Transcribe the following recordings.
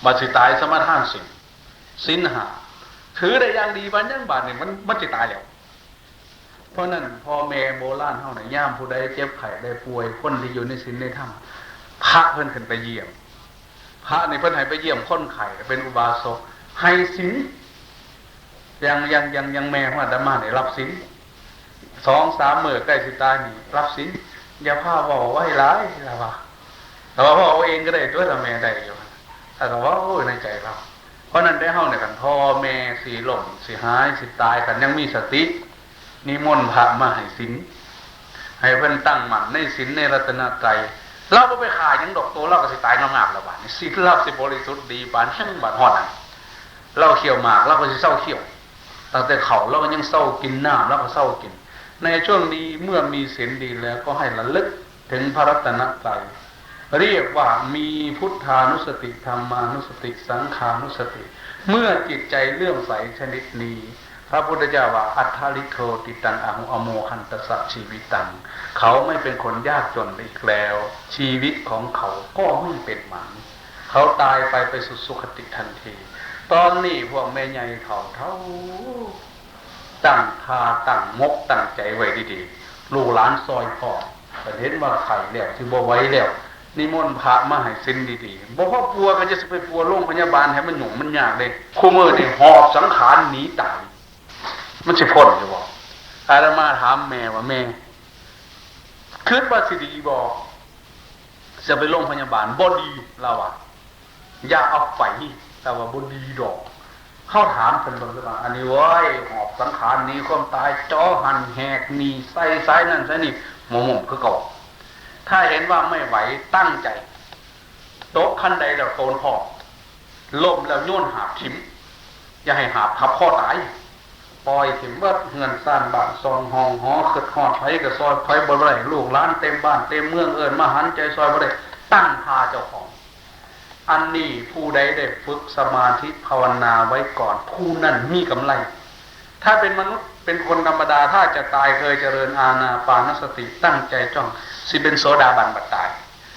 ບັດຊິຕາຍສະມາທານສິນ ສິນຫ້າ ຖືໄດ້ຢ່າງດີ ບາດຍັງບາດນີ້ ມັນ ມັນຊິຕາຍແລ້ວ. ເພາະນັ້ນ ພໍ່ແມ່ໂບລານເຮົານີ້ ຍາມຜູ້ໃດເຈັບໄຂ້ໄດ້ປ່ວຍ ຄົນທີ່ຢູ່ໃນສິນໃນທຳ ພະເພິ່ນຂຶ້ນໄປຢ້ຽມ. ພະນີ້ເພິ່ນໃຫ້ໄປຢ້ຽມຄົນໄຂ້ ເປັນອຸບາສົກ ໃຫ້ສິນ ຢ່າງ ຢ່າງ ຢ່າງ ຢ່າງແມ່ຂອງອາດຕະມານີ້ ຮັບສິນ ສອງສາມມື້ໃກ້ຊິຕາຍນີ້ ຮັບສິນ ຢ່າພາເວົ້າໄວຫຼາຍ ລາວວ່າ. ແຕ່ວ່າເວົ້າເອງກໍໄດ້ຕົວະ ລະແມ່ໄດ້ຢູ່ ລາວກໍເວົ້າໃນໃຈລາວ. ເພາະນັ້ນເດ້ ເຮົານີ້ ຄັນພໍ່ແມ່ຊິລົ້ມ ຊິຫາຍ ຊິຕາຍ ຄັນຍັງມີສະຕິ ນິມົນພະມາໃຫ້ສິນ ໃຫ້ເພິ່ນຕັ້ງໝັ້ນໃນສິນ ໃນລັດຕະນະໄຕ. ລາວບໍ່ໄປຂ້າຫຍັງດອກ ໂຕລາວກໍຊິຕາຍງາມໆ ລະບາດນີ້ ສິນລາວຊິບໍລິສຸດດີປານຫຍັງ ບາດຮອດນັ້ນ ລາວຂ້ຽວໝາກ ລາວກໍຊິເຊົາຂ້ຽວ. ຕັ້ງແຕ່ເຂົ້າ ລາວກໍຍັງເຊົາກິນ ນ້ຳ ລາວກໍເຊົາກິນ. ໃນຊ່ວງນີ້ເມື່ອມີສິນດີແລ້ວ ກໍໃຫ້ລະລຶກເຖິງພະລັດຕະນະໄຕ ເອີ້ນວ່າມີພຸດທານຸສະຕິ ທຳມານຸສະຕິ ສັງຂານຸສະຕິ. ເມື່ອຈິດໃຈເລື່ອມໃສຊະນິດນີ້ ພະພຸດທະເຈົ້າວ່າ ອັດຖະລິໂທຕິຕັງ ອະໂຫ ອະໂມຄັນຕະສະ ຊີວິຕັງ. ເຂົາໄມ່ເປັນຄົນຍາກຈົນອີກແລ້ວ ຊີວິດຂອງເຂົາກໍໄມ່ເປັນໝັນ ເຂົາຕາຍໄປ ໄປສູ່ສຸຄະຕິທັນທີ. ຕອນນີ້ພວກແມ່ໃຫຍ່ເຖົ້າໆ ຕັ້ງທ່າ ຕັ້ງມົກ ຕັ້ງໃຈໄວ້ດີໆ ລູກຫຼານຊ່ອຍພ້ອມ. ຄັນເຫັນວ່າໄຂ້ແລ້ວ ຊິບໍ່ໄຫວແລ້ວ ນິມົນພະມາໃຫ້ສິນດີໆ. ບໍ່ພໍປົວກໍຢ່າຊິໄປປົວໂລງພະຍາບານໃຫ້ມັນຫຍຸ້ງມັນຍາກເດ້. ຄູ່ມື້ນີ້ຫອບສັງຂານໜີຕາຍ ມັນຊິພົ້ນຢູ່ບໍ່? ອາດຕະມາຖາມແມ່ວ່າ ແມ່ ຄິດວ່າຊິດີບໍ່? ຈະໄປໂລງພະຍາບານ ບໍ່ດີ ລາວວ່າ. ຢ່າເອົາໄປ ລາວວ່າ ບໍ່ດີດອກ. ເຮົາຖາມເພິ່ນເບິ່ງເດີວ່າ ອັນນີ້ເວີຍ ຫອບສັງຂານໜີຄວາມຕາຍ ເຈາະຫັ້ນແຫກນີ້ ໃສ່ສາຍນັ້ນສາຍນີ້ ໝໍໝົ້ມຄືເກົ່າ. ຖ້າເຫັນວ່າໄມ່ໄຫວ ຕັ້ງໃຈ ຕົກຄັນໃດແລ້ວໂຕນພ້ອມ ລົ້ມແລ້ວໂຍນຫາບຖິ້ມ ຢ່າໃຫ້ຫາບທັບຄໍຕາຍ. ປ່ອຍຖິ້ມເບິດ ເຮືອນຊານບ້ານຊ່ອງຫ້ອງຫໍ ຄຶດຮອດໃຜກໍຊ່ອຍໃຜບໍ່ໄດ້ ລູກຫຼານເຕັມບ້ານເຕັມເມືອງ ເອີ້ນມາຫັນໃຈຊ່ອຍບໍ່ໄດ້ ຕັ້ງທ່າເຈົ້າຂອງ. ອັນນີ້ຜູ້ໃດໄດ້ຝຶກສະມາທິພາວະນາໄວ້ກ່ອນ ຜູ້ນັ້ນມີກຳໄລ. ຖ້າເປັນມະນຸດ ເປັນຄົນທຳມະດາ ຖ້າຈະຕາຍເຄີຍຈະເລີນອານາປານະສະຕິ ຕັ້ງໃຈຈ້ອງ ຊິເປັນໂສດາບັນບັດຕາຍ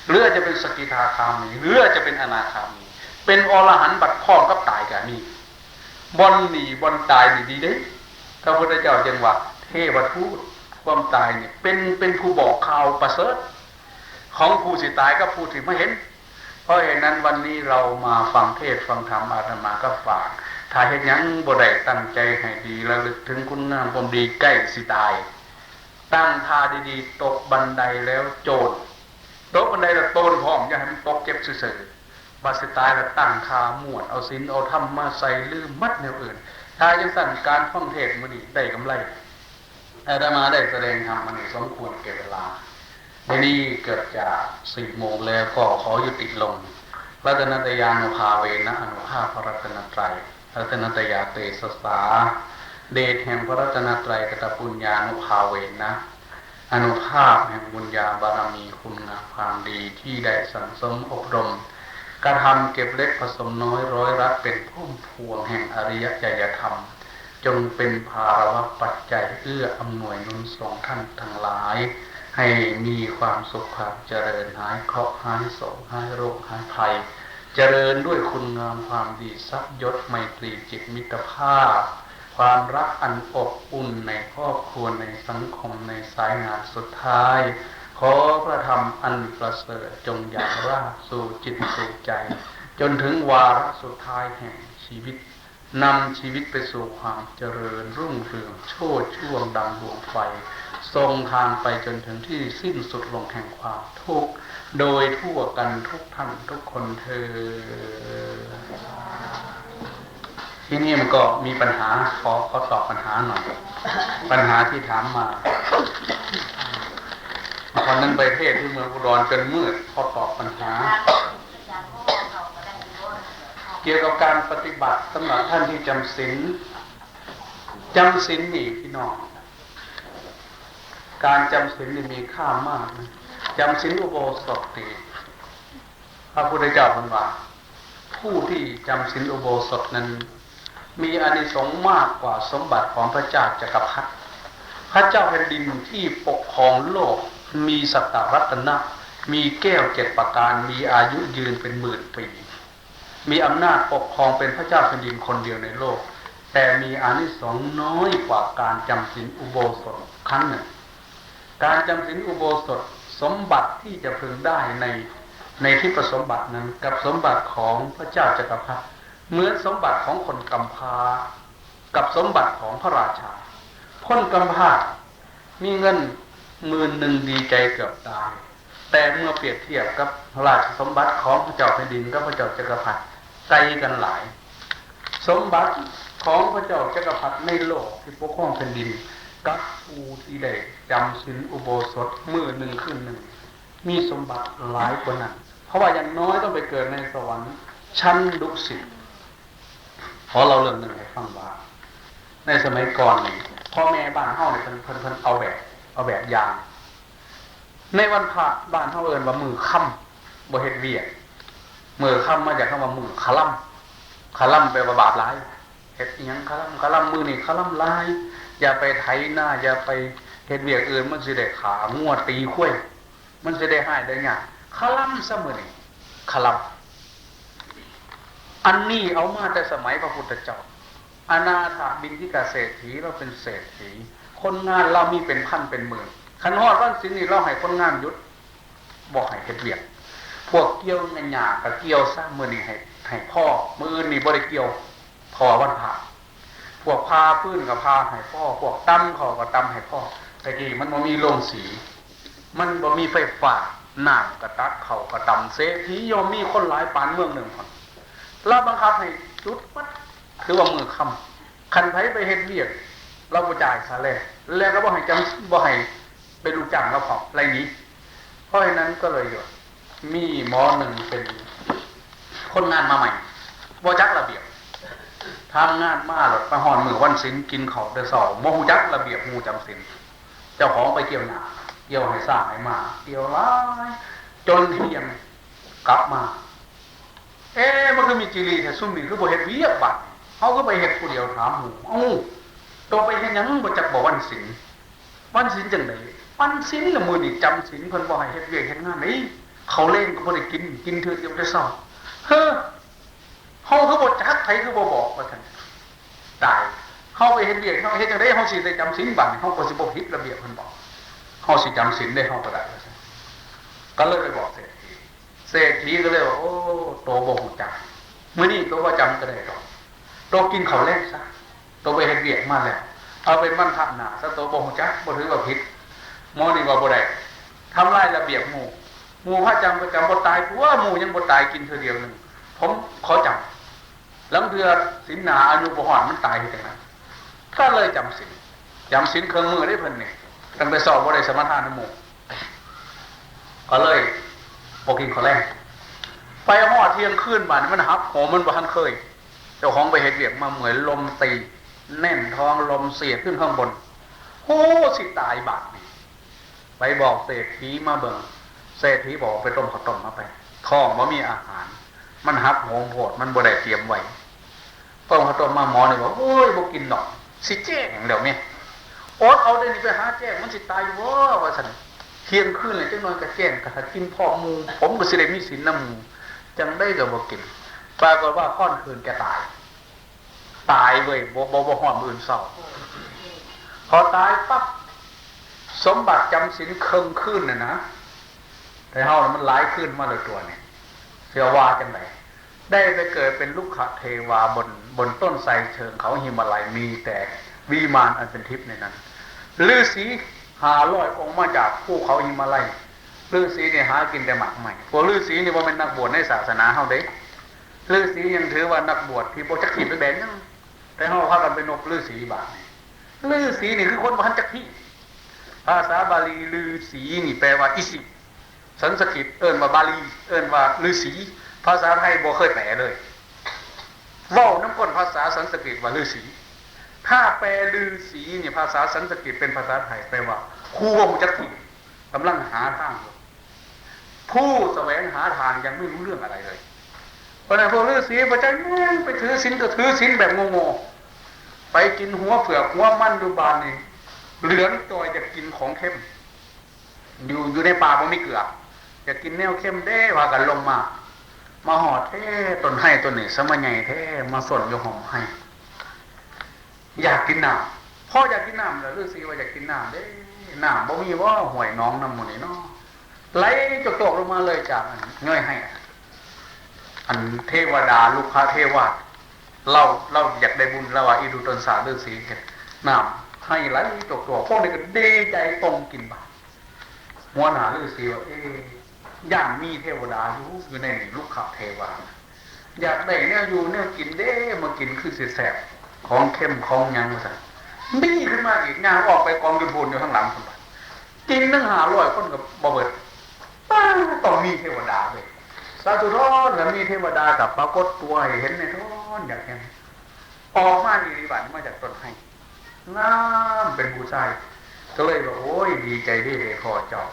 ຫຼືອາດຈະເປັນສະກິທາຄາມີ ຫຼືອາດຈະເປັນອະນາຄາມີ ເປັນອໍລະຫັນບັດພ້ອມກັບຕາຍກໍມີ. ບ່ອນໜີ ບ່ອນຕາຍນີ້ດີເດ້. ພະພຸດທະເຈົ້າຈຶ່ງວ່າ ເທວະທູດ ຄວາມຕາຍນີ້ເປັນ ເປັນຜູ້ບອກຂ່າວປະເສີດຂອງຜູ້ຊິຕາຍກັບຜູ້ທີ່ມາເຫັນ. ເພາະເຫດນັ້ນ ວັນນີ້ເຮົາມາຟັງເທດຟັງທຳ ອາດຕະມາກໍຝາກ ຖ້າເຮັດຫຍັງບໍ່ໄດ້ ຕັ້ງໃຈໃຫ້ດີ ລະລຶກເຖິງຄຸນງາມຄວາມດີ ໃກ້ຊິຕາຍ ຕັ້ງທ່າດີໆ ຕົກບັນໄດແລ້ວໂຈນ ຕົກບັນໄດແລ້ວໂຕນພ້ອມ ຢ່າໃຫ້ມັນຕົກເຈັບຊື່ໆ. ບາດຊິຕາຍແລ້ວຕັ້ງທ່າມ່ວນ ເອົາສິນເອົາທຳມາໃສ່ ລືມໝົດແນວອື່ນ. ຖ້າຈັ່ງຊັ້ນ ການຟັງເທດມື້ນີ້ໄດ້ກຳໄລ. ອາດຕະມາໄດ້ສະແດງທຳມານີ້ສົມຄວນແກ່ເວລາ. ດຽວນີ້ເກືອບຈະສີ່ໂມງແລ້ວ ກໍຂໍຍຸຕິລົງ. ລັດຕະນະຕະຍານຸພາເວນະ ອະນຸພາບພະລັດຕະນະໄຕ. ລັດຕະນະຕະຍາເຕຊະສາ ເດດແຫ່ງພະລັດຕະນະໄຕ ກະຕະປຸນຍານຸພາເວນະ ອະນຸພາບແຫ່ງບຸນຍາບາລະມີ ຄຸນງາມຄວາມດີທີ່ໄດ້ສັ່ງສົມອົບຮົມ ກະທຳເກັບເລັກຜະສົມນ້ອຍ ຮ້ອຍລັດເປັນພຸ້ມພວງແຫ່ງອະລິຍະໄຕຍະທຳ ຈົ່ງເປັນພາລະວະປັດໄຈເອື້ອອຳນວຍໜູນສົ່ງທ່ານທັງຫຼາຍ ໃຫ້ມີຄວາມສຸກຄວາມຈະເລີນ ຫາຍເຄາະຫາຍໂສກຫາຍໂລກຫາຍໄພ ຈະເລີນດ້ວຍຄຸນງາມຄວາມດີ ສັບຍົດໄມຕີຈິດມິດຕະພາບ ຄວາມລັກອັນອົບອຸ່ນໃນຄອບຄົວ ໃນສັງຄົມ ໃນສາຍງານສຸດທ້າຍ. ຂໍພະທຳອັນປະເສີດຈົ່ງຢາກລາກສູ່ຈິດສູ່ໃຈ ຈົນເຖິງວາລະສຸດທ້າຍແຫ່ງຊີວິດ. ນຳຊີວິດໄປສູ່ຄວາມຈະເລີນຮຸ່ງເຮືອງໂຊດຊ່ວງດັ່ງດວງໄຟ ສົ່ງທາງໄປຈົນເຖິງທີ່ສິ້ນສຸດລົງແຫ່ງຄວາມທຸກ ໂດຍທົ່ວກັນທຸກທ່ານທຸກຄົນເທີ້ນ. ທີນີ້ມັນກໍມີປັນຫາ ຂໍ ຂໍຕອບປັນຫາໜ້ອຍ ປັນຫາທີ່ຖາມມາ. ວັນໜຶ່ງໄປເທດທີ່ເມືອງອຸດອນຈົນມືດ ຂໍຕອບປັນຫາ ກ່ຽວກັບການປະຕິບັດສຳລັບທ່ານທີ່ຈຳສິນ. ຈຳສິນນີ້ພີ່ນ້ອງ ການຈຳສິນນີ້ມີຄ່າມາກນະ. ຈຳສິນອຸໂບສົດນີ້ ພະພຸດທະເຈົ້າເພິ່ນວ່າ ຜູ້ທີ່ຈຳສິນອຸໂບສົດນັ້ນ ມີອານິສົງມາກກວ່າສົມບັດຂອງພະເຈົ້າຈັກກະພັດ. ພະເຈົ້າແຜ່ນດິນທີ່ປົກຄອງໂລກ ມີສັດຕະລັດຕະນະ ມີແກ້ວເຈັດປະການ ມີອາຍຸຍືນເປັນໝື່ນປີ. ມີອຳນາດປົກຄອງເປັນພະເຈົ້າແຜ່ນດິນຄົນດຽວໃນໂລກ, ແຕ່ມີອານິສົງນ້ອຍກວ່າການຈຳສິນອຸໂບສົດຄັ້ງໜຶ່ງ. ການຈຳສິນອຸໂບສົດ, ສົມບັດທີ່ຈະເພິ່ງໄດ້ໃນ, ໃນທິບປະສົມບັດນັ້ນ ກັບສົມບັດຂອງພະເຈົ້າຈັກກະພັດ ເໝືອນສົມບັດຂອງຄົນກຳພ້າ ກັບສົມບັດຂອງພະລາຊາ. ຄົນກຳພ້າມີເງິນໝື່ນໜຶ່ງດີໃຈເກືອບຕາຍ, ແຕ່ເມື່ອປຽບທຽບກັບລາຊະສົມບັດຂອງພະເຈົ້າແຜ່ນດິນກັບພະເຈົ້າຈັກກະພັດ ໄກກັນຫຼາຍ. ສົມບັດຂອງພະເຈົ້າຈັກກະພັດໃນໂລກທີ່ປົກຄອງແຜ່ນດິນ ກັບຜູ້ທີ່ໄດ້ຈຳສິນອຸໂບສົດມື້ໜຶ່ງຄືນໜຶ່ງ ມີສົມບັດຫຼາຍກວ່ານັ້ນ, ເພາະວ່າຢ່າງນ້ອຍຕ້ອງໄປເກີດໃນສະຫວັນຊັ້ນດຸສິດ. ຂໍເລົ່າເລື່ອງໜຶ່ງໃຫ້ຟັງວ່າ ໃນສະໄໝກ່ອນນີ້ ພໍ່ແມ່ບ້ານເຮົານີ້ ເພິ່ນ, ເພິ່ນ, ເພິ່ນເອົາແບບ, ເອົາແບບຢ່າງ. ໃນວັນພະບ້ານເຮົາເອີ້ນວ່າມື້ຄ່ຳ, ບໍ່ເຮັດວຽກ. ມື້ຄ່ຳມາຈາກຄຳວ່າມື້ຄະລຳ. ຄະລຳແປວ່າບາບຫຼາຍ. ເຮັດອີ່ຫຍັງຄະລຳ, ຄະລຳ, ມື້ນີ້ຄະລຳຫຼາຍ. ຢ່າໄປໄຖນາ, ຢ່າໄປເຮັດວຽກອື່ນ, ມັນຊິໄດ້ຂ້າງົວຕີຄວາຍ. ມັນຊິໄດ້ຮ້າຍໄດ້ຍາກ. ຄະລຳຊະມື້ນີ້, ຄະລຳ. ອັນນີ້ເອົາມາແຕ່ສະໄໝພະພຸດທະເຈົ້າ. ອະນາຖະບິນທິກະເສດຖີ ລາວເປັນເສດຖີ, ຄົນງານລາວມີເປັນພັນເປັນໝື່ນ. ຄັນຮອດວັນສິນນີ້ ລາວໃຫ້ຄົນງານຢຸດ, ບໍ່ໃຫ້ເຮັດວຽກ. ພວກກ່ຽວຫຍ້າກໍກ່ຽວຊະ, ມື້ນີ້ໃຫ້, ໃຫ້ພໍ, ມື້ອື່ນນີ້ບໍ່ໄດ້ກ່ຽວ. ເພາະວ່າວັນພະ. ພວກຜ່າຟືນກໍຜ່າໃຫ້ພໍ, ພວກຕຳເຂົ້າກໍຕຳໃຫ້ພໍ. ແຕ່ກີ້ມັນບໍ່ມີໂລງສີ, ມັນບໍ່ມີໄຟຟ້າ, ນ້ຳກໍຕັກ, ເຂົ້າກໍຕຳ. ເສດຖີຍ່ອມມີຄົນຫຼາຍປານເມືອງໜຶ່ງພຸ້ນ. ລາວບັງຄັບໃຫ້ຢຸດໝົດ, ຖືວ່າມື້ຄ່ຳ. ຄັນໃຜໄປເຮັດວຽກ, ລາວບໍ່ຈ່າຍຄ່າແລງ, ແລ້ວກໍບໍ່ໃຫ້ຈຳ, ບໍ່ໃຫ້ ເປັນລູກຈ້າງລາວພ້ອມ ໄລ່ໜີ. ເພາະສະນັ້ນກໍເລີຍວ່າ ມີໝໍໜຶ່ງເປັນຄົນງານມາໃໝ່ ບໍ່ຈັກລະບຽບ, ທຳງານມາແລ້ວໄປຮອດມື້ວັນສິນ ກິນເຂົ້າແຕ່ເຊົ້າ ບໍ່ຮູ້ຈັກລະບຽບງູຈຳສິນ. ເຈົ້າຂອງໄປກ່ຽວຫຍ້າ, ກ່ຽວໃຫ້ຊ້າງໃຫ້ມ້າ, ກ່ຽວຫຼາຍ ຈົນທ່ຽງກັບມາ. ເອ ມັນຄືມີຈີ່ຫຼີ້ແທ້, ຊຸມນີ້ຄືບໍ່ເຮັດວຽກບາດນີ້, ເຮົາຄືໄປເຮັດຜູ້ດຽວ. ຖາມໝູ່, ເອົ້າ ໂຕໄປເຮັດຫຍັງ ບໍ່ຈັກບໍ່ວັນສິນ? ວັນສິນຈັ່ງໃດ? ວັນສິນລະ ມື້ນີ້ຈຳສິນ, ເພິ່ນບໍ່ໃຫ້ເຮັດວຽກເຮັດງານເດ້. ເຂົ້າແລງກໍບໍ່ໄດ້ກິນ, ກິນເທື່ອດຽວແຕ່ເຊົ້າ. ເຮີ ເຮົາຄືບໍ່ຈັກ, ໃຜຄືບໍ່ບອກ ວ່າຊັ້ນ. ຕາຍ, ເຮົາໄປເຮັດວຽກ, ເຮົາເຮັດຈັ່ງໃດເຮົາຊິໄດ້ຈຳສິນ? ບາດນີ້ເຮົາກໍຊິບໍ່ຜິດລະບຽບເພິ່ນບໍ? ເຮົາຊິຈຳສິນເດ້, ເຮົາກໍໄດ້ ວ່າຊັ້ນ. ກໍເລີຍໄປບອກເສດຖີ. ເສດຖີກໍເລີຍວ່າ ໂອ້ ໂຕບໍ່ຮູ້ຈັກ, ມື້ນີ້ໂຕບໍ່ຈຳກໍໄດ້ດອກ, ໂຕກິນເຂົ້າແລງຊະ, ໂຕໄປເຮັດວຽກມາແລ້ວ, ເອົາເປັນວັນພະໜ້າຊະ, ໂຕບໍ່ຮູ້ຈັກ, ບໍ່ຖືວ່າຜິດ. ໝໍນີ້ວ່າບໍ່ໄດ້, ທຳລາຍລະບຽບໝູ່, ໝູ່ພາຈຳກໍຈຳ, ບໍ່ຕາຍຕົວະ, ໝູ່ຍັງບໍ່ຕາຍ, ກິນເທື່ອດຽວໜຶ່ງ, ຜົມຂໍຈຳ. ລາງເທື່ອສິນໜ້າອາຍຸບໍ່ຮອດ ມັນຕາຍເຮັດຈັ່ງໃດ? ກໍເລີຍຈຳສິນ, ຈຳສິນເຄິ່ງມື້ເດ້ເພິ່ນນີ້, ຕັ້ງແຕ່ເຊົ້າບໍ່ໄດ້ສະມາທານນຳໝູ່, ກໍເລີຍບໍ່ກິນເຂົ້າແລງ. ໄປຮອດທ່ຽງຄືນ ບາດນີ້ມັນຫັກໂຫມ, ມັນບໍ່ທັນເຄີຍ. ເຈົ້າຂອງໄປເຮັດວຽກມາເມື່ອຍ, ລົມຕີແໜ້ນທ້ອງ, ລົມສຽດຂຶ້ນຂ້າງບົນ. ໂອ້ ຊິຕາຍບາດນີ້. ໄປບອກເສດຖີມາເບິ່ງ, ເສດຖີບອກ ໄປຕົ້ມເຂົ້າຕົ້ມມາໄປ, ທ້ອງບໍ່ມີອາຫານ, ມັນຫັກໂຫມໂພດ, ມັນບໍ່ໄດ້ຕຽມໄວ້. ຕົ້ມເຂົ້າຕົ້ມມາ, ໝໍນີ້ວ່າ ໂອ້ຍ ບໍ່ກິນດອກ, ຊິແຈ້ງແລ້ວແມະ, ອົດເອົາເດ້ນີ້, ໄປຫາແຈ້ງ, ມັນຊິຕາຍຢູ່ບໍ່ ວ່າຊັ້ນ. ທ່ຽງຄືນແລ້ວ, ຈັກໜ່ອຍກໍແຈ້ງ, ກໍຖ້າກິນພ້ອມໝູ່, ຜົມກໍຊິໄດ້ມີສິນນຳໝູ່. ຈັ່ງໃດກໍບໍ່ກິນ, ປາກົດວ່າຄ້ອນຄືນແກຕາຍ. ຕາຍເວີຍ, ບໍ່, ບໍ່, ບໍ່ຮອດມື້ອື່ນເຊົ້າ. ພໍຕາຍປັບ, ສົມບັດຈຳສິນເຄິ່ງຄືນນັ້ນນະ, ແຕ່ເຮົານະ ມັນຫຼາຍຄືນມາແລ້ວຕົວະນີ້, ເຊື່ອວ່າຈັ່ງໃດ? ໄດ້ໄປເກີດເປັນລຸກຂະເທວາບົນ, ບົນຕົ້ນໄຊເຊີງເຂົາຫິມາໄລ, ມີແຕ່ວິມານອັນເປັນທິບໃນນັ້ນ. ລືສີຫ້າຮ້ອຍອົງມາຈາກພູເຂົາຫິມາໄລ. ລືສີນີ້ຫາກິນແຕ່ໝາກໄມ້. ພວກລືສີນີ້ບໍ່ແມ່ນນັກບວດໃນສາສະໜາເຮົາເດ້. ລືສີຍັງຖືວ່ານັກບວດທີ່ບໍ່ຈັກທີບຈັກແດນຫຍັງ, ແຕ່ເຮົາພາກັນໄປນົບລືສີບາດນີ້. ລືສີນີ້ຄືຄົນບໍ່ທັນຈັກທີບ. ພາສາບາລີລືສີນີ້ແປວ່າອີສິ, ສັນສະກິດເອີ້ນວ່າບາລີ, ເອີ້ນວ່າລືສີ, ພາສາໄທບໍ່ເຄີຍແປເລີຍ. ເວົ້ານຳກົ້ນພາສາສັນສະກິດວ່າລືສີ. ຖ້າແປລືສີນີ້ ພາສາສັນສະກິດເປັນພາສາໄທ ແປວ່າຜູ້ບໍ່ຮູ້ຈັກທີບ, ກຳລັງຫາທາງຢູ່. ຜູ້แสวงหาทางยังไม่รู้เรื่องอะไรเลย. ເພາະນັ້ນພວກฤ໋ย໋าสีພວກເຈົ້າແມ່ນໄປຖືສິນກໍຖືສິນແບບໂງ່ໆ, ໄປກິນຫົວເຜືອກຫົວມັນຢູ່ບ້ານນີ້ ເຫຼືອງຈ່ອຍ ຢາກກິນຂອງເຄັມ. ຢູ່ ຢູ່ໃນປ່າບໍ່ມີເກືອ, ຢາກກິນແນວເຄັມເດ້ ພາກັນລົງມາ. ມາຮອດແທ້ ຕົ້ນໄຮຕົ້ນນີ້ ສະມາໃຫຍ່ແທ້ ມາຊົນຢູ່ຮ່ອມໄຮ ຢາກກິນນ້ຳ. ພໍຢາກກິນນ້ຳແລ້ວ ລືສີວ່າຢາກກິນນ້ຳເດ້ ນ້ຳບໍ່ມີບໍ່ ຫ້ວຍໜອງນຳໝູ່ນີ້ເນາະ ໄຫຼຈອກໆລົງມາເລີຍຈາກອັນຍ້ອຍໄຮ. ອັນເທວະດາລຸກຄະເທວາດ ລາວ ລາວຢາກໄດ້ບຸນ ລາວວ່າອີດູຕົນສາລືສີເຮັດນ້ຳໄຮໄຫຼຈອກໆ ພວກນີ້ກໍດີໃຈຕົງກິນບາດ. ຫົວໜ້າລືສີວ່າ ເອ ຢ້ານມີເທວະດາຢູ່ ຢູ່ໃນລຸກຄະເທວາ ຢາກໄດ້ແນວຢູ່ແນວກິນເດ້ ມາກິນຄືຊິແຊບ ຂອງເຄັມຂອງຫຍັງວ່າຊັ້ນ. ມີຂຶ້ນມາອີກ ຍ່າງອອກໄປກອງຢູ່ພຸ້ນ ຢູ່ທາງຫຼັງພຸ້ນ ກິນຕັ້ງຫ້າຮ້ອຍຄົນກໍບໍ່ເບິດ. ປ້າ ຕ້ອງມີເທວະດາເວີຍ ສາທຸທອນ ຄັນມີເທວະດາກໍປາກົດຕົວໃຫ້ເຫັນແດ່ທອນ ຢາກເຫັນ. ອອກມາອີ່ຫຼີບາດນີ້ ມາຈາກຕົ້ນໄຮ ງາມເປັນຜູ້ຊາຍ ກໍເລີຍວ່າ ໂອ້ຍ ດີໃຈເດ້ ໄດ້ພໍ້ເຈົ້າ.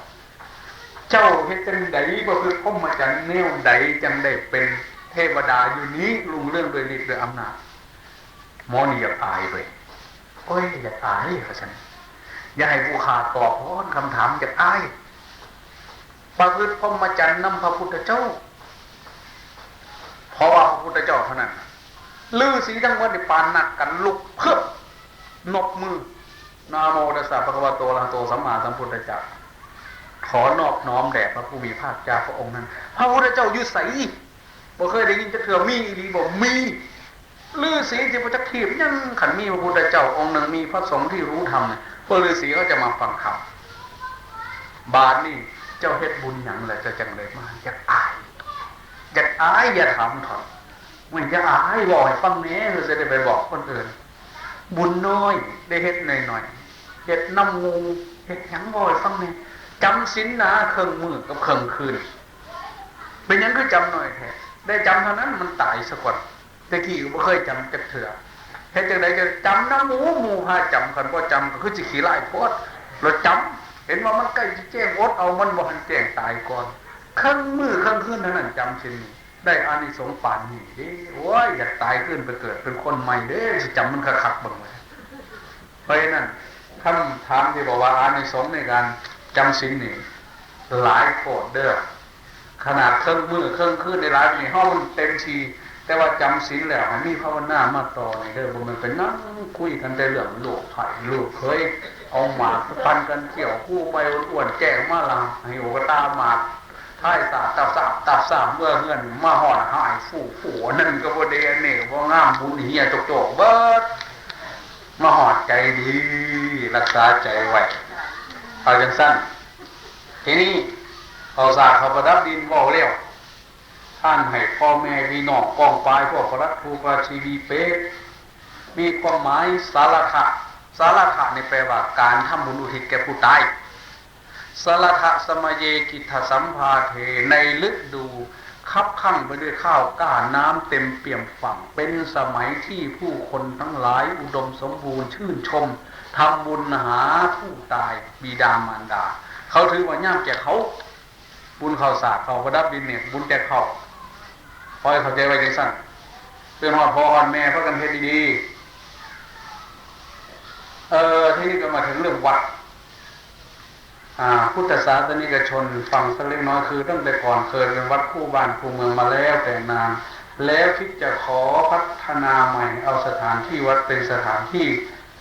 ເຈົ້າເຮັດຈັ່ງໃດ ປະພຶດພົມມະຈັນແນວໃດ ຈັ່ງໄດ້ເປັນເທວະດາຢູ່ນີ້ ລຸ່ງເຮືອງດ້ວຍລິດດ້ວຍອຳນາດ? ໝໍນີ້ຢາກອາຍເວີຍ ໂອ້ຍ ຢາກອາຍວ່າຊັ້ນ. ຢ່າໃຫ້ຜູ້ຂ້າຕອບ ຄຳຖາມຢາກອາຍ. ປະພຶດພົມມະຈັນນຳພະພຸດທະເຈົ້າ ເພາະວ່າພະພຸດທະເຈົ້າເທົ່ານັ້ນ ລືສີທັງໝົດນີ້ປານນັດກັນລຸກເພິບ ນົບມື ນະໂມຕັດສະ ພະຄະວະໂຕ ອະລະຫະໂຕ ສຳມາສຳພຸດທະເຈົ້າ ຂໍນອບນ້ອມແດ່ພະຜູ້ມີພາກເຈົ້າພະອົງນັ້ນ. ພະພຸດທະເຈົ້າຢູ່ໃສ? ບໍ່ເຄີຍໄດ້ຍິນຈັກເທື່ອ. ມີອີ່ຫຼີບໍ່? ມີ. ລືສີຊິບໍ່ຈັກທີບຫຍັງ ຄັນມີພະພຸດທະເຈົ້າອົງໜຶ່ງ ມີພະສົງທີ່ຮູ້ທຳ ພວກລືສີເຂົາຈະມາຟັງທຳ. ບາດນີ້ເຈົ້າເຮັດບຸນຫຍັງແລ້ວ ເຈົ້າຈັ່ງໄດ້ມາ? ຢາກອາຍ ຢາກອາຍ ຢ່າຖາມເຂົາ. ໂອ້ຍ ຢ່າອາຍ ເວົ້າໃຫ້ຟັງແດ່ ເພື່ອຈະໄດ້ໄປບອກຄົນອື່ນ. ບຸນນ້ອຍ ໄດ້ເຮັດໜ້ອຍໆ ເຮັດນຳໝູ່ ເຮັດຫຍັງ ເວົ້າໃຫ້ຟັງແດ່. ຈຳສິນນາ ເຄິ່ງມື້ກັບເຄິ່ງຄືນ. ເປັນຫຍັງຄືຈຳໜ້ອຍແທ້? ໄດ້ຈຳເທົ່ານັ້ນ ມັນຕາຍສາກ່ອນ. ແຕ່ກີ້ກໍບໍ່ເຄີຍຈຳຈັກເທື່ອ. ເຮັດຈັ່ງໃດຈະຈຳນຳໝູ່ ໝູ່ພາຈຳ, ຄັນບໍ່ຈຳກໍຄືຊິຂີ້ລ້າຍໂພດ. ແລ້ວຈຳ ເຫັນວ່າມັນໃກ້ຊິແຈ້ງ ອົດເອົາ ມັນບໍ່ທັນແຈ້ງ ຕາຍກ່ອນ. ເຄິ່ງມື້ເຄິ່ງຄືນເທົ່ານັ້ນ ຈຳສິນນີ້ ໄດ້ອານິສົງປານນີ້ເດ້. ໂອ້ຍ ຢາກຕາຍຄືນໄປເກີດເປັນຄົນໃໝ່ເດ້ ຊິຈຳມັນຄັກໆເບິ່ງ. ເພາະສະນັ້ນ ຄຳຖາມທີ່ບອກວ່າອານິສົງໃນການຈຳສິນນີ້ຫຼາຍໂພດເດີ້. ຂະໜາດເຄິ່ງມື້ເຄິ່ງຄືນໄດ້ຫຼາຍນີ້ ເຮົາມັນເຕັມທີ່, ແຕ່ວ່າຈຳສິນແລ້ວໃຫ້ມີພາວະນາມາຕໍ່ນີ້ເດີ້. ບໍ່ແມ່ນໄປນັ່ງຄຸຍກັນແຕ່ເລື່ອງລູກໃພ້ລູກເຂີຍ, ເອົາໝາກພັນກັນກ່ຽວ ຄູໃບອ້ວນໆແຈ້ງມາລະ ໃຫ້ໂອກະຕາໝາກ ທ້າຍສາດຕັບສາບຕັບສາບ ເມື່ອເຮືອນມາຮອດຫາຍຟູໆ ອັນນັ້ນກໍບໍ່ດີ ອັນນີ້ກໍບໍ່ງາມ ບຸນເຫຍໂຈກໆເບິດ. ມາຮອດໃຈດີ ລັກສາໃຈໄວ້ ເອົາຈັ່ງຊັ້ນ. ທີນີ້ເອົາສາກເຂົ້າປະດັບດິນເວົ້າແລ້ວ ທ່ານໃຫ້ພໍ່ແມ່ພີ່ນ້ອງປ້ອງປາຍ ພວກປະຫຼັດ ຄູບາ ຊີວີເປ ມີຄວາມໝາຍສາລະທະ. ສາລະທະນີ້ແປວ່າການທຳບຸນອຸທິດແກ່ຜູ້ຕາຍ. ສາລະທະສະມະເຍ ກິດຖະສຳພາເທ ໃນລະດູຄັບຂ້າງໄປດ້ວຍຂ້າວກ້າ ນ້ຳເຕັມປ່ຽມຝັ່ງ ເປັນສະໄໝທີ່ຜູ້ຄົນທັງຫຼາຍອຸດົມສົມບູນ ຊື່ນຊົມ ທຳບຸນຫາຜູ້ຕາຍ ບິດາມານດາ ເຂົາຖືວ່າຍາມແກ່ເຂົາ. ບຸນເຂົ້າສາກເຂົ້າປະດັບດິນນີ້ ບຸນແຕ່ເຂົ້າ. ຂໍໃຫ້ເຂົ້າໃຈໄວ້ຈັ່ງຊັ້ນ. ເປັນຮອດພໍ່ຮອດແມ່ ພາກັນເຮັດດີໆ. ເອີ ທີນີ້ກໍມາເຖິງເລື່ອງວັດ. ອ່າ ພຸດທະສາສະນິກະຊົນ ຟັງສັກເລັກນ້ອຍ ຄືຕັ້ງແຕ່ກ່ອນເຄີຍເປັນວັດຄູ່ບ້ານຄູ່ເມືອງມາແລ້ວແຕ່ນານ, ແລ້ວຄິດຈະຂໍພັດທະນາໃໝ່ ເອົາສະຖານທີ່ວັດເປັນສະຖານທີ່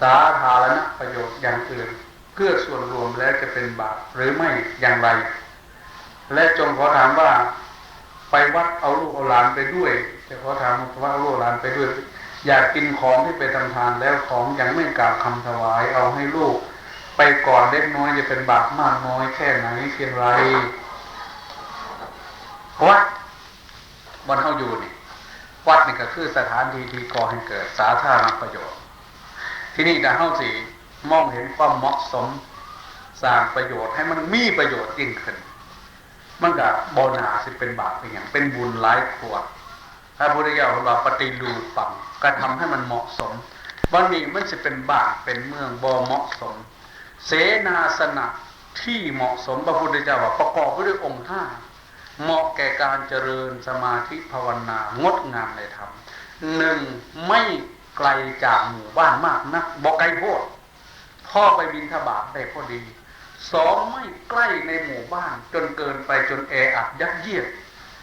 ສາທາລະນະປະໂຫຍດຢ່າງອື່ນ ເພື່ອສ່ວນລວມແລ້ວຈະເປັນບາບຫຼືໄມ່ຢ່າງໃດ? ແລະ ຈົ່ງຂໍຖາມວ່າ ໄປວັດເອົາລູກເອົາຫຼານໄປດ້ວຍ, ຈະຂໍຖາມວ່າ ໄປວັດເອົາລູກເອົາຫຼານໄປດ້ວຍ, ຢາກກິນຂອງທີ່ໄປທຳທານແລ້ວ ຂອງຍັງໄມ່ກ່າວຄຳຖວາຍ ເອົາໃຫ້ລູກໄປກ່ອນເລັກນ້ອຍ ຈະເປັນບາບມາກນ້ອຍແຄ່ໃນພຽງໃດ? ວັດ ບ່ອນເຮົາຢູ່ນີ້ ວັດນີ້ກໍຄືສະຖານທີ່ທີ່ກໍ່ໃຫ້ເກີດສາທາລະນະປະໂຫຍດ. ທີນີ້ຖ້າເຮົາຊິມອງເຫັນຄວາມເໝາະສົມ ສ້າງປະໂຫຍດໃຫ້ມັນມີປະໂຫຍດຍິ່ງຂຶ້ນ ມັນກໍບໍ່ໜ້າຊິເປັນບາບເປັນຫຍັງ ເປັນບຸນຫຼາຍກວ່າ. ພະພຸດທະເຈົ້າເພິ່ນວ່າ ປະຕິລູປັງ ກະທຳໃຫ້ມັນເໝາະສົມ. ບັດນີ້ມັນຊິເປັນບ້ານເປັນເມືອງບໍ່ເໝາະສົມ. ເສນາສະນະທີ່ເໝາະສົມ ພະພຸດທະເຈົ້າວ່າປະກອບໄປດ້ວຍອົງຫ້າ ເໝາະແກ່ການຈະເລີນສະມາທິພາວະນາ ງົດງາມໃນທຳ. ໜຶ່ງ ໄມ່ໄກລຈາກໝູ່ບ້ານມາກນັກ ບໍ່ໄກໂພດ ພໍໄປບິນທະບາດໄດ້ພໍດີ. ສອງ ໄມ່ໃກ້ໃນໝູ່ບ້ານຈົນເກີນໄປ ຈົນແອອັດຍັດຢຽດ.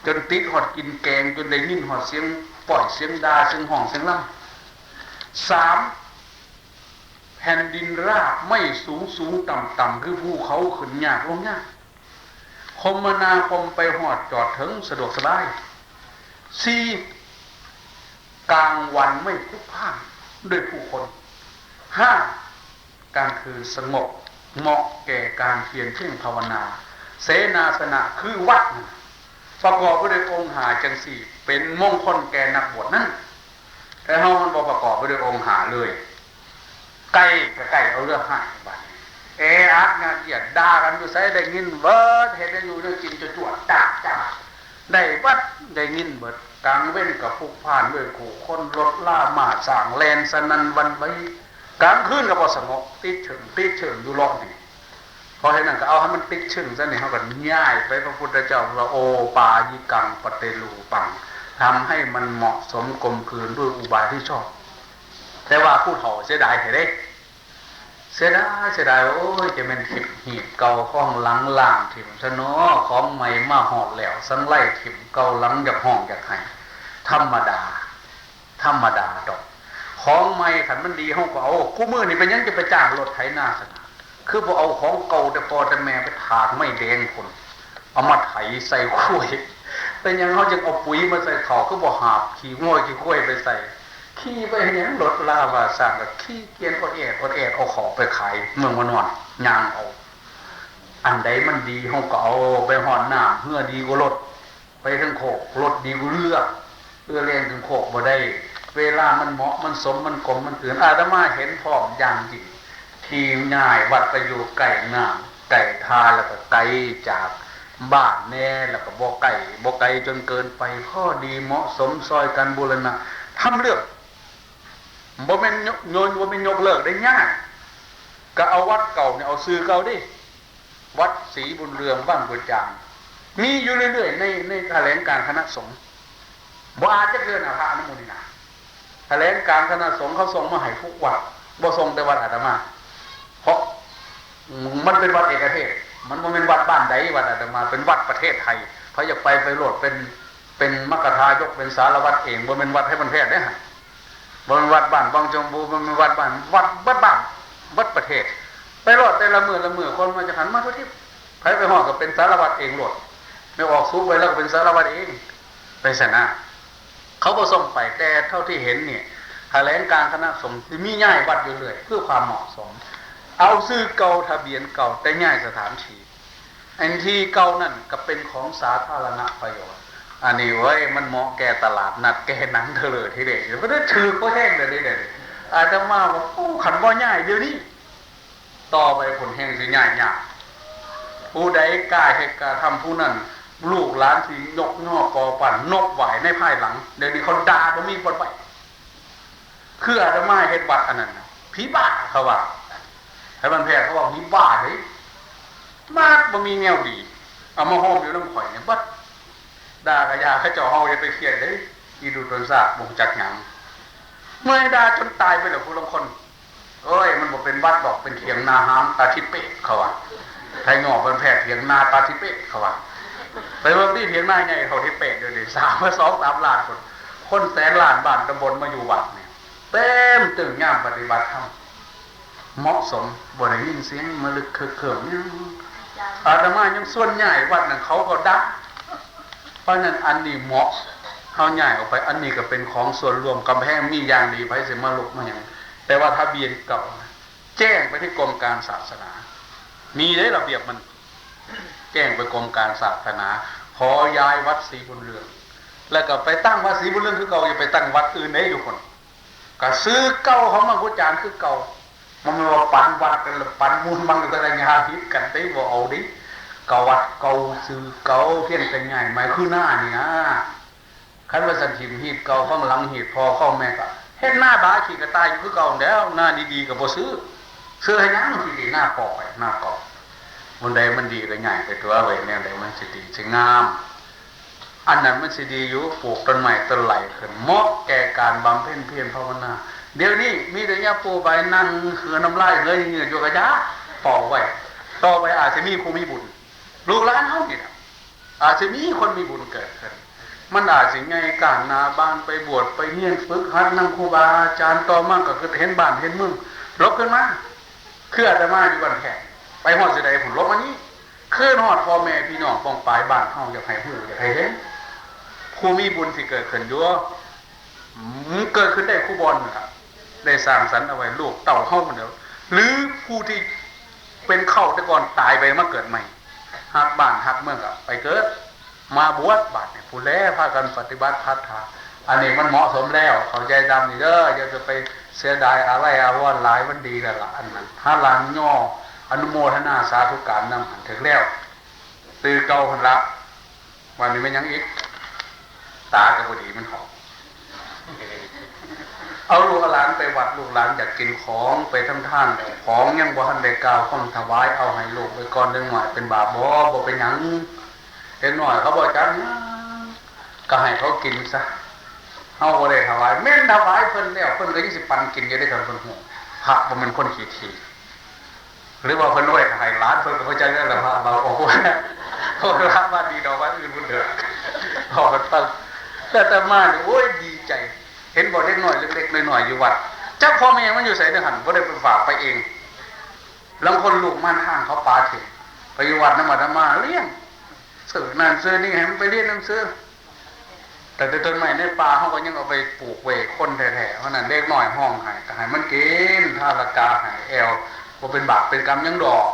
ຈົນຕິດຮອດກິ່ນແກງ, ຈົນໄດ້ຍິນຮອດສຽງປ້ອຍ, ສຽງດ່າ, ສຽງຮ້ອງ, ສຽງລຳ. ສາມ, ແຜ່ນດິນລາບ, ໄມ້ສູງໆ, ຕ່ຳໆ ຄືພູເຂົາ, ຂຶ້ນຍາກລົງຍາກ, ຄົມມະນາຄົມໄປຮອດຈອດເຖິງສະດວກສະບາຍ. ສີ່, ກາງວັນໄມ່ຜຸກພານດ້ວຍຜູ້ຄົນ. ຫ້າ, ກາງຄືນສະຫງົບ, ເໝາະແກ່ການພຽນເພງພາວະນາ. ເສນາສະນະຄືວັດນັ້ນ ປະກອບໄປດ້ວຍອົງຫ້າຈັ່ງຊີ້ ເປັນມົງຄົນແກ່ນັກບວດນັ້ນ. ແຕ່ເຮົາມັນບໍ່ປະກອບໄປດ້ວຍອົງຫ້າເລີຍ. ໃກ້ກໍໃກ້ເອົາເລື່ອງຮ້າຍບາດນີ້ ແອອັດຍາດຢຽດ ດ່າກັນຢູ່ໃສໄດ້ຍິນເບິດ, ເຮັດແນວຢູ່ແນວກິນຈະຈວດຈາດຈາດໄດ້ເບິດ, ໄດ້ຍິນເບິດ. ກາງເວັນກໍຜຸກພານດ້ວຍຜູ້ຄົນ, ລົດລາມ້າຊ້າງແລ່ນສະໜັ່ນຫວັ່ນໄຫວ, ກາງຄືນກໍບໍ່ສະຫງົບ, ຕິດເຊີງ ຕິດເຊີງຢູ່ລອກນີ້. ເພາະເຫດນັ້ນກໍເອົາໃຫ້ມັນຕິດຊຶ້ງຊະນີ້ ເຮົາກໍຍ້າຍໄປ. ພະພຸດທະເຈົ້າວ່າ ໂອປາຍິກັງປະຕິຮູປັງ, ທຳໃຫ້ມັນເໝາະສົມກົມກືນດ້ວຍອຸບາຍທີ່ຊອບ. ແຕ່ວ່າຜູ້ເຖົ້າເສຍດາຍແທ້ເດ້, ເສຍດາຍ ເສຍດາຍ ໂອ້ຍ ຈະແມ່ນຖິ້ມຮີດເກົ່າຂອງຫຼັງລ້າງຖິ້ມຊະເນາະ, ຂອງໃໝ່ມາຮອດແລ້ວ ສັງໄລຖິ້ມເກົ່າຫຼັງຢາກຮ້ອງຢາກໄຫ້. ທຳມະດາ ທຳມະດາດອກ. ຂອງໃໝ່ຄັນມັນດີເຮົາກໍເອົາ. ຄູ່ມື້ນີ້ເປັນຫຍັງຈະໄປຈ້າງລົດໄຖນາຊັ້ນນະ? ຄືບໍ່ເອົາຂອງເກົ່າແຕ່ພໍ່ແຕ່ແມ່ໄປຖາກໄມ້ແດງພຸ້ນ, ເອົາມາໄຖໃສ່ຄວາຍ. ເປັນຫຍັງເຮົາຈຶ່ງເອົາປຸຍມາໃສ່ເຂົ້າ? ຄືບໍ່ຫາບຂີ້ງົວຂີ້ຄວາຍໄປໃສ່? ຂີ່ໄປເຮັດຫຍັງ? ລົດລາວ່າຊ່າງກໍຂີ່ກຽນອອດແອດອອດແອດ ເອົາເຂົ້າໄປຂາຍເມືອງມານອນ ຍ່າງເອົາ. ອັນໃດມັນດີເຮົາກໍເອົາ. ໄປຮອດນ້ຳ ເຮືອດີກວ່າລົດ. ໄປເທິງໂຄກ ລົດດີກວ່າເຮືອ, ເຮືອແລ່ນເທິງໂຄກບໍ່ໄດ້. ເວລາມັນເໝາະ ມັນສົມ ມັນກົມ ມັນກືນ. ອາດຕະມາເຫັນພ້ອມຢ່າງຍິ່ງ ທີ່ຍ້າຍວັດໄປຢູ່ໃກ້ນ້ຳ ໃກ້ທ່າ ແລ້ວກໍໄກຈາກບ້ານແດ່ ແລ້ວກໍບໍ່ໃກ້ ບໍ່ໄກຈົນເກີນໄປ, ພໍດີເໝາະສົມ ຊ່ອຍກັນບູລະນະທຳເລື່ອງ. ບໍ່ແມ່ນໂຍ ໂຍ ບໍ່ແມ່ນຍົກເລີກໄດ້ ຍ້າຍ. ກໍເອົາວັດເກົ່ານີ້ ເອົາຊື່ເກົ່າເດ້. ວັດສີບຸນເຮືອງ ວັງກວດຈາງ ມີຢູ່ເລື້ອຍໆ ໃນ ໃນຖະແຫຼງການຄະນະສົງ. ບໍ່ອ່ານຈັກເທື່ອນະ ພະອະນຸມຸນີນາ. ຖະແຫຼງການຄະນະສົງເຂົາສົ່ງມາໃຫ້ທຸກວັດ, ບໍ່ສົ່ງແຕ່ວັດອາດຕະມາ. ເພາະມັນເປັນວັດເອກະເທດ, ມັນບໍ່ແມ່ນວັດບ້ານໃດ, ວັດອາດຕະມາເປັນວັດປະເທດໄທ. ໃຜຢາກໄປໄປໂລດ, ເປັນ ເປັນມັກກະທາຍົກເປັນສາລະວັດເອງ, ບໍ່ແມ່ນວັດໄທບ້ານແພດເດ້ຫັ້ນ. ບໍ່ແມ່ນວັດບ້ານວັງຈອງບູ, ບໍ່ແມ່ນວັດບ້ານ, ວັດເບິດບ້ານ ເບິດປະເທດ. ໄປໂລດແຕ່ລະມື້ລະມື້ ຄົນມາຈາກຫັ້ນມາທົ່ວທິບ. ໃຜໄປຮອດກໍເປັນສາລະວັດເອງໂລດ. ແມ່ອອກສູໄປແລ້ວກໍເປັນສາລະວັດເອງ ໄປຊັ້ນນະ. ເຂົາບໍ່ສົ່ງໄປ, ແຕ່ເທົ່າທີ່ເຫັນນີ້ ຖະແຫຼງການຄະນະສົງຊິມີຍ້າຍວັດຢູ່ເລື້ອຍ ເພື່ອຄວາມເໝາະສົມ. ເອົາຊື່ເກົ່າ, ທະບຽນເກົ່າ, ແຕ່ຍ້າຍສະຖານທີ່. ອັນທີ່ເກົ່ານັ້ນກໍເປັນຂອງສາທາລະນະປະໂຫຍດ. ອັນນີ້ເວີຍ ມັນເໝາະແກ່ຕະຫຼາດນັດ ແກ່ໜັງເທີເລີທີເດ. ບໍ່ໄດ້ຖືກບໍ່ແຮງເລີຍເດ. ອາດຕະມາວ່າ ໂອ້ ຄັນບໍ່ຍ້າຍດຽວນີ້ ຕໍ່ໄປພຸ້ນແຮ່ງຊິຍ້າຍຍາກ. ຜູ້ໃດກ້າເຮັດກ້າທຳ ຜູ້ນັ້ນລູກຫຼານຊິຍົກຍໍປໍປັ້ນນົບໄຫວ້ໃນພາຍຫຼັງ. ດຽວນີ້ເຂົາດ່າບໍ່ມີບ່ອນໄຫວ້. ຄືອາດຕະມາເຮັດວັດອັນນັ້ນນະ ຜີບ້າເຂົາວ່າ. ໃນບ້ານແພດເຂົາວ່າຜີບ້າເດ້. ມາດບໍ່ມີແນວດີ ເອົາມາໂຮມຢູ່ນຳຂ້ອຍນີ້ເບິດ. ດ່າກະຢ່າ ເຂົາເຈົ້າເຮົາຢ່າໄປຄຽດເດ້. ອີດູຕົນຊາດບໍ່ຮູ້ຈັກຫຍັງ. ເມື່ອຍດ່າຈົນຕາຍໄປແລ້ວຜູ້ລາງຄົນ. ໂອ້ຍ ມັນບໍ່ເປັນວັດດອກ ເປັນຖຽງນາຮ້າງຕາທິເປດ ເຂົາວ່າ. ໄທຫຍໍ້ເພິ່ນແພດຖຽງນາຕາທິເປດ ເຂົາວ່າ. ໄປເບິ່ງທີ່ຖຽງນາໃຫຍ່ເທົ່າທິເປດດຽວນີ້ ສ້າງມາສອງສາມລ້ານພຸ້ນ. ຄົນແສນລ້ານບ້ານຕຳບົນມາຢູ່ວັດນີ້ ເຕັມຕຶ້ງຍາມປະຕິບັດທຳ ເໝາະສົມ ບໍ່ໄດ້ຍິນສຽງມະລຶກເຄີກເຄີມຫຍັງ. ອາດຕະມາຍັງຊວນຍ້າຍວັດນັ້ນ ເຂົາກໍດ່າ. ເພາະນັ້ນອັນນີ້ເໝາະ ເຮົາຍ້າຍອອກໄປ. ອັນນີ້ກໍເປັນຂອງສ່ວນລວມ, ກຳແພງມີຢ່າງດີ ໃຜຊິມາລຸກມາຫຍັງ. ແຕ່ວ່າທະບຽນເກົ່າ ແຈ້ງໄປທີ່ກົມການສາສະໜາ ມີເດ້ລະບຽບມັນ. ແຈ້ງໄປກົມການສາສະໜາ ຂໍຍ້າຍວັດສີບຸນເຮືອງ ແລ້ວກໍໄປຕັ້ງວັດສີບຸນເຮືອງຄືເກົ່າ, ຢ່າໄປຕັ້ງວັດອື່ນເດ້ຢູ່ພຸ້ນ. ກໍຊື່ເກົ່າຂອງມັງຄຸດຈານຄືເກົ່າ. ມັນບໍ່ແມ່ນວ່າປັນວັດກັນລະປັນມູນມັນກໍໄດ້ຍາຜິດກັນເດ້ ບໍ່ເອົາເດ້. ກໍວັດເກົ່າຊື່ເກົ່າ ພຽງແຕ່ຍ້າຍໃໝ່ ຄືນານີ້ນາ. ຄັນວ່າຊັ້ນ ຖິ້ມຮີດເກົ່າ ຝັງຫຼັງຮີດພໍ່ຂອງແມ່ ກໍເຮັດນາບາຂີ້ກະຕ່າຍຢູ່ຄືເກົ່າແລ້ວ. ນາດີໆກໍບໍ່ຊື້. ຊື້ເຮັດຫຍັງ? ທີ່ດິນນາພໍ່ຂ້ອຍ ນາເກົ່າ. ບ່ອນໃດມັນດີກໍຍ້າຍໄປຕົວະເວີຍ. ແນວໃດມັນຊິດີຊິງາມ ອັນນັ້ນມັນຊິດີຢູ່. ປູກຕົ້ນໄມ້ຕົ້ນໄຫຼຂຶ້ນ ເໝາະແກ່ການບຳເພັນພຽນພາວະນາ. ດຽວນີ້ມີແຕ່ຍາປູໃບນັ່ງເຫືອນ້ຳລາຍເຫືອເຫຍື້ອຢູ່ກະຢາ ເຝົ້າໄວ້. ຕໍ່ໄປອາດຊິມີຜູ້ມີບຸນ ລູກຫຼານເຮົານີ້ລະ. ອາດຊິມີຄົນມີບຸນເກີດຂຶ້ນ ມັນອາດຊິໃຫຍ່ກ້າງໜ້າບານ ໄປບວດໄປຮຽນຝຶກຫັດນຳຄູບາອາຈານ ຕໍ່ມາກໍຄືເຫັນບ້ານເຫັນເມືອງຫຼົບຂຶ້ນມາ ຄືອາດຕະມາຢູ່ບ້ານແຂກ ໄປຮອດຊິໄດພຸ້ນຫຼົບມານີ້ ຄືຮອດພໍ່ແມ່ພີ່ນ້ອງປ້ອງປາຍບ້ານເຮົາ ຢາກໃຫ້ຮູ້ຢາກໃຫ້ເຫັນ ຜູ້ມີບຸນຊິເກີດຂຶ້ນຢູ່ ເກີດຂຶ້ນໄດ້ຄູ່ບ່ອນນັ້ນລະ ໄດ້ສ້າງສັນເອົາໄວ້ລູກເຕົ້າເຮົາພຸ້ນແຫຼ້ວ ຫຼືຜູ້ທີ່ເປັນເຄົ້າແຕ່ກ່ອນຕາຍໄປມາເກີດໃໝ່ ຮັກບ້ານຮັກເມືອງກໍໄປເກີດ ມາບວດບາດນີ້ ຜູ້ແລພາກັນປະຕິບັດພັດທະ ອັນນີ້ມັນເໝາະສົມແລ້ວ ເຂົ້າໃຈຕາມນີ້ເດີ ຢ່າຈະໄປເສຍດາຍອາໄລອາວອນຫຼາຍ ມັນດີແລ້ວລະ ອັນນັ້ນ ຫາຫຼານຍໍອະນຸໂມທະນາສາທຸການນຳ ຫັ້ນຖືກແລ້ວ ຕື່ເກົ່າຫັ້ນລະ ບາດນີ້ແມ່ນຫຍັງອີກ? ຕາກໍບໍ່ດີ ມັນຫອກ ເອົາລູກເອົາຫຼານໄປວັດ ລູກຫຼານຢາກກິນຂອງ ໄປທຳທານແລ້ວ ຂອງຍັງບໍ່ທັນໄດ້ກ່າວຄຳຖວາຍ ເອົາໃຫ້ລູກໄປກ່ອນ ເດັກນ້ອຍເປັນບາບບໍ່? ບໍ່ເປັນຫຍັງ ເດັກນ້ອຍເຂົາບໍ່ຈັກຫຍັງ ກໍໃຫ້ເຂົາກິນຊະ ເຮົາບໍ່ໄດ້ຖວາຍ ແມ່ນຖວາຍເພິ່ນແລ້ວ ເພິ່ນກໍຍັງຊິປັນກິນຢູ່ເດ້ ຄັນເພິ່ນຮູ້ ພະບໍ່ແມ່ນຄົນຂີ້ຖີ່ ຫຼືວ່າເພິ່ນໄວ້ຖ້າໃຫ້ຫຼານ ເພິ່ນກໍບໍ່ຈັກແລ້ວລະ ພະເວົ້າອອກວ່າ ເພາະວ່າລະວ່າດີດອກວ່າອື່ນພຸ້ນເດີ ເວົ້າກັນຟັງ ແຕ່ອາດຕະມານີ້ ໂອ້ຍ ດີໃຈ ເຫັນບໍ່ ເດັກນ້ອຍເລັກໆນ້ອຍໆຢູ່ວັດ ຈັກພໍ່ແມ່ມັນຢູ່ໃສເດີຫັ້ນ ບໍ່ໄດ້ໄປຝາກໄປເອງ ລາງຄົນລູກມານທາງເຂົາປະຖິ້ມ ໄປຢູ່ວັດນຳອາດຕະມາລ້ຽງ ຊື້ນັ້ນຊື້ນີ້ໃຫ້ມັນໄປຮຽນໜັງສື ຕັ້ງແຕ່ຕົ້ນໄມ້ໃນປ່າເຮົາກໍຍັງເອົາໄປປູກໄວ້ຄົນແທ້ໆ ເພາະນັ້ນເດັກນ້ອຍຮ້ອງໄຫ້ກໍໃຫ້ມັນກິນ ທາລະກາໃຫ້ແອວ ບໍ່ເປັນບາບເປັນກຳຫຍັງດອກ.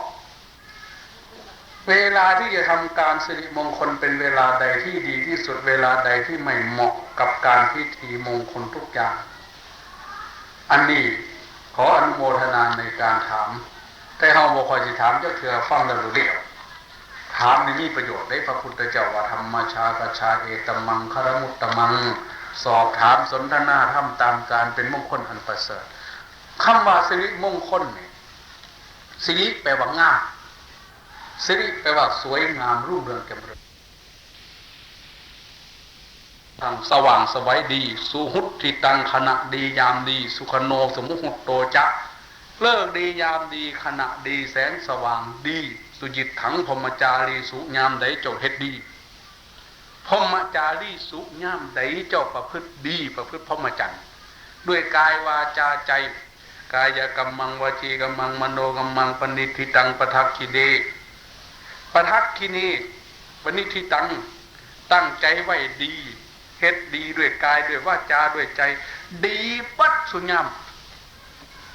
ເວລາທີ່ຈະທຳການສິລິມົງຄົນ ເປັນເວລາໃດທີ່ດີທີ່ສຸດ ເວລາໃດທີ່ໄມ່ເໝາະກັບການພິທີມົງຄົນທຸກຢ່າງ? ອັນນີ້ຂໍອະນຸໂມທະນາໃນການຖາມ ແຕ່ເຮົາບໍ່ຄ່ອຍຊິຖາມຈັກເທື່ອ ຟັງແລ້ວຮູ້ແລ້ວ. ຖາມນີ້ມີປະໂຫຍດເດ້ ພະພຸດທະເຈົ້າວ່າ ທຳມະຊາກະຊາເອຕະມັງຄະລະມຸດຕະມັງ ສອບຖາມສົນທະນາທຳຕາມການເປັນມົງຄົນອັນປະເສີດ. ຄຳວ່າສິລິມົງຄົນນີ້ ສິລິແປວ່າງາມ ສິລິແປວ່າສວຍງາມ ຮຸ່ງເຮືອງຈຳເລີນ. ທັງສະຫວ່າງສະໄຫວດີ ສຸຫຸດທິຕັງ ຂະນະດີຍາມດີ ສຸຂະໂນ ສຸມຸຫຸດໂຕຈະ ເລີກດີຍາມດີ ຂະນະດີແສງສະຫວ່າງດີ ສຸຈິດຖັງ ພົມມະຈາລີສຸ ຍາມໃດເຈົ້າເຮັດດີ ພົມມະຈາລີສຸ ຍາມໃດເຈົ້າປະພຶດດີ ປະພຶດພົມມະຈັນ ດ້ວຍກາຍ ວາຈາ ໃຈ ກາຍະກຳມັງ ວະຈີກຳມັງ ມະໂນກຳມັງ ປະນິດທິຕັງ ປະທັກຂິເນ ປະທັກຂິເນ ປະນິດທິຕັງ ຕັ້ງໃຈໄວ້ດີ ເຮັດດີດ້ວຍກາຍ ດ້ວຍວາຈາ ດ້ວຍໃຈ ດີເບິດສູ່ຍາມ.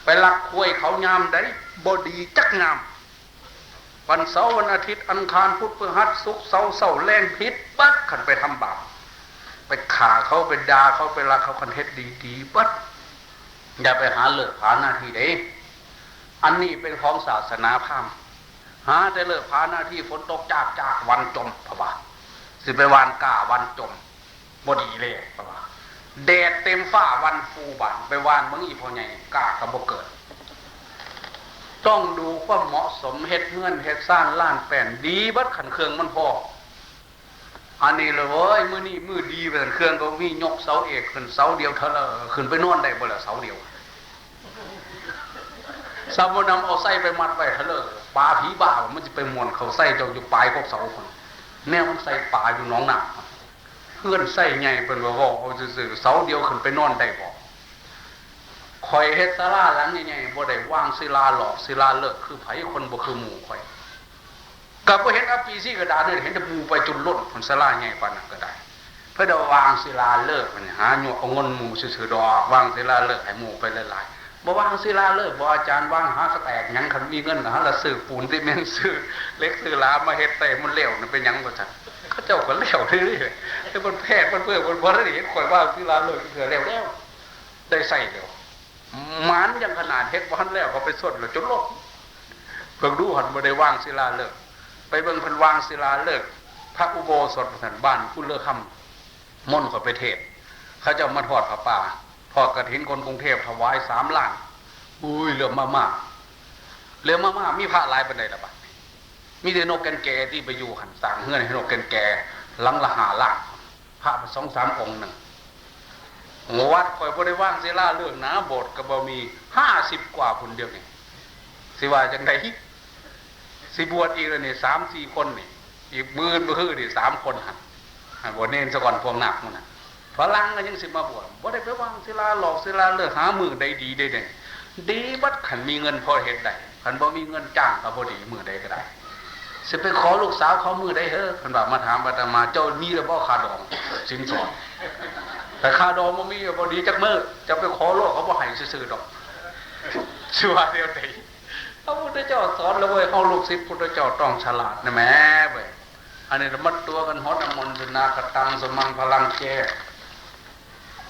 ໄປລັກຄວາຍເຂົາຍາມໃດ ບໍ່ດີຈັກຍາມ. ວັນເສົາ ວັນອາທິດ ອັງຄານ ພຸດ ພຶຫັດ ສຸກ ເສົາ ເຊົ້າ ແລງ ຜິດເບິດ. ຄັນໄປທຳບາບ ໄປຂ້າເຂົາ ໄປດ່າເຂົາ ໄປລັກເຂົາ ຄັນເຮັດດີ ດີເບິດ. ຢ່າໄປຫາເລີກຫານາທີເດ້ ອັນນີ້ເປັນຂອງສາສະໜາພາມ. ຫາແຕ່ເລີກຫານາທີ ຝົນຕົກຈາກໆ ວັນຈົມ ເຂົາວ່າ ຊິໄປຫວ່ານກ້າ ວັນຈົມ ບໍ່ດີເລີຍ ເຂົາວ່າ ແດດເຕັມຟ້າ ວັນຟູບາດ ໄປຫວ່ານເບິ່ງ ອີ່ພໍ່ໃຫຍ່ ກ້າກໍບໍ່ເກີດ. ຕ້ອງດູຄວາມເໝາະສົມ ເຮັດເຮືອນເຮັດຊານ ລ້ານແປ້ນ ດີເບິດ ຄັນເຄື່ອງມັນພໍ. ອັນນີ້ລະເວີຍ ມື້ນີ້ມື້ດີວ່າຊັ້ນ ເຄື່ອງກໍມີ ຍົກເສົາເອກຂຶ້ນເສົາດຽວ ທະເລີ ຂຶ້ນໄປນອນໄດ້ບໍ່ລະເສົາດຽວ? ຊາວບໍ່ນຳເອົາໄສ້ໄປມັດໄວ້ ທະເລີ ປາຜີບ້າ ມັນຊິໄປມ່ວນເຂົ້າໄສ້ເຈົ້າຢູ່ປາຍກົກເສົາພຸ້ນ. ແນວມັນໃສ່ປາຢູ່ໜອງນ້ຳ ເຮືອນໄສ້ໃຫຍ່ ເພິ່ນວ່າເວົ້າເອົາຊື່ໆ ເສົາດຽວຂຶ້ນໄປນອນໄດ້ບໍ່? ຂ້ອຍເຮັດສາລາຫຼັງໃຫຍ່ໆ ບໍ່ໄດ້ວາງສິລາຫຼອກ ສິລາເລີກຄືໃຜ ຄົນບໍ່ຄືໝູ່ຂ້ອຍ. ກໍບໍ່ເຫັນອາປີສີກະດາເລີຍ ເຫັນແຕ່ໝູ່ໄປຈົນລົ້ນພຸ້ນ ສາລາໃຫຍ່ປານນັ້ນກໍໄດ້. ເພິ່ນວ່າວາງສິລາເລີກ ຫາຍົກເອົາເງິນໝູ່ຊື່ໆດອກ ວາງສິລາເລີກໃຫ້ໝູ່ໄປຫຼາຍໆ. ບໍ່ວາງສິລາເລີກບໍ່ ອາຈານ ວາງຫາກະແຕກຫຍັງ ຄັນມີເງິນກໍຫາລະຊື້ປູນຊີເມັນ ຊື້ເຫຼັກຊື້ຫຼາມາເຮັດໃສ່ມັນແລ້ວ ນັ້ນເປັນຫຍັງວ່າຊັ້ນ. ເຂົາເຈົ້າກໍແລ້ວເດ້ ແຕ່ເພິ່ນແພດເພິ່ນເພີ້ເພິ່ນບໍ່ໄດ້ເຫັນຂ້ອຍວາງສິລາເລີກເທື່ອ ແລ້ວໆ ໄດ້ໃຊ້ແລ້ວ. ໝານຢ່າງຂະໜາດເຮັດບໍ່ທັນແລ້ວກໍໄປຊົນແລ້ວຈົນລົ້ມ. ເບິ່ງດູຫັ້ນ ບໍ່ໄດ້ວາງສິລາເລີກ. ໄປເບິ່ງເພິ່ນວາງສິລາເລີກ ພະອຸໂບສົດວ່າຊັ້ນ ບ້ານກຸນເລີຄຳ ມົນຂ້ອຍໄປເທດ ເຂົາເຈົ້າມາທອດຜ້າປ່າ ທອດກະຖິນຄົນກຸງເທບ ຖວາຍສາມລ້ານ. ໂອ້ຍ ເຫຼືອມມາໆ ເຫຼືອມາໆ ມີພະຫຼາຍປານໃດລະບາດນີ້? ມີແຕ່ນົກແກ່ນແກທີ່ໄປຢູ່ຫັ້ນ ສ້າງເຮືອນໃຫ້ນົກແກ່ນແກ ຫຼັງລະຫ້າລ້ານ. ພະສອງສາມອົງໜຶ່ງ ວັດຂ້ອຍບໍ່ໄດ້ວາງສິລາເລີກໜາ ໂບດກໍບໍ່ມີ ຫ້າສິບກວ່າພຸ້ນດຽວນີ້ ຊິວ່າຈັ່ງໃດ? ຊິບວດອີກແລ້ວນີ້ ສາມສີ່ຄົນນີ້ ອີກມື້ອື່ນມື້ຮືນີ້ສາມຄົນຫັ້ນ ໃຫ້ບວດເນນຊະກ່ອນ ພວກນາກໝູ່ນັ້ນ. ຝຣັ່ງກໍຍັງຊິມາບວດ ບໍ່ໄດ້ໄປວາງສິລາຫຼອກສິລາເລີກ ຫາມື້ໃດດີໄດ້ເດ້ ດີເບິດ ຄັນມີເງິນພໍເຮັດໄດ້ ຄັນບໍ່ມີເງິນຈ້າງກໍບໍ່ດີ ມື້ໃດກໍໄດ້. ຊິໄປຂໍລູກສາວເຂົາມື້ໃດເຮີ ເພິ່ນວ່າມາຖາມອາດຕະມາ ເຈົ້າມີແລ້ວບໍ່ຄ່າດອງສິນສອດ? ແຕ່ຄ່າດອງບໍ່ມີກໍບໍ່ດີຈັກມື້ ເຈົ້າໄປຂໍໂລດ ເຂົາບໍ່ໃຫ້ຊື່ໆດອກ. ຊິວ່າແນວໃດ? ພະພຸດທະເຈົ້າສອນແລ້ວເວີຍ ເຮົາລູກສິດພຸດທະເຈົ້າຕ້ອງສະຫຼາດນະແມເວີຍ. ອັນນີ້ລະມັດຕົວກັນ ຫົດນ້ຳມົນ ສຸນາກະຕັງ ສຸມັງຄະລັງ ແຈ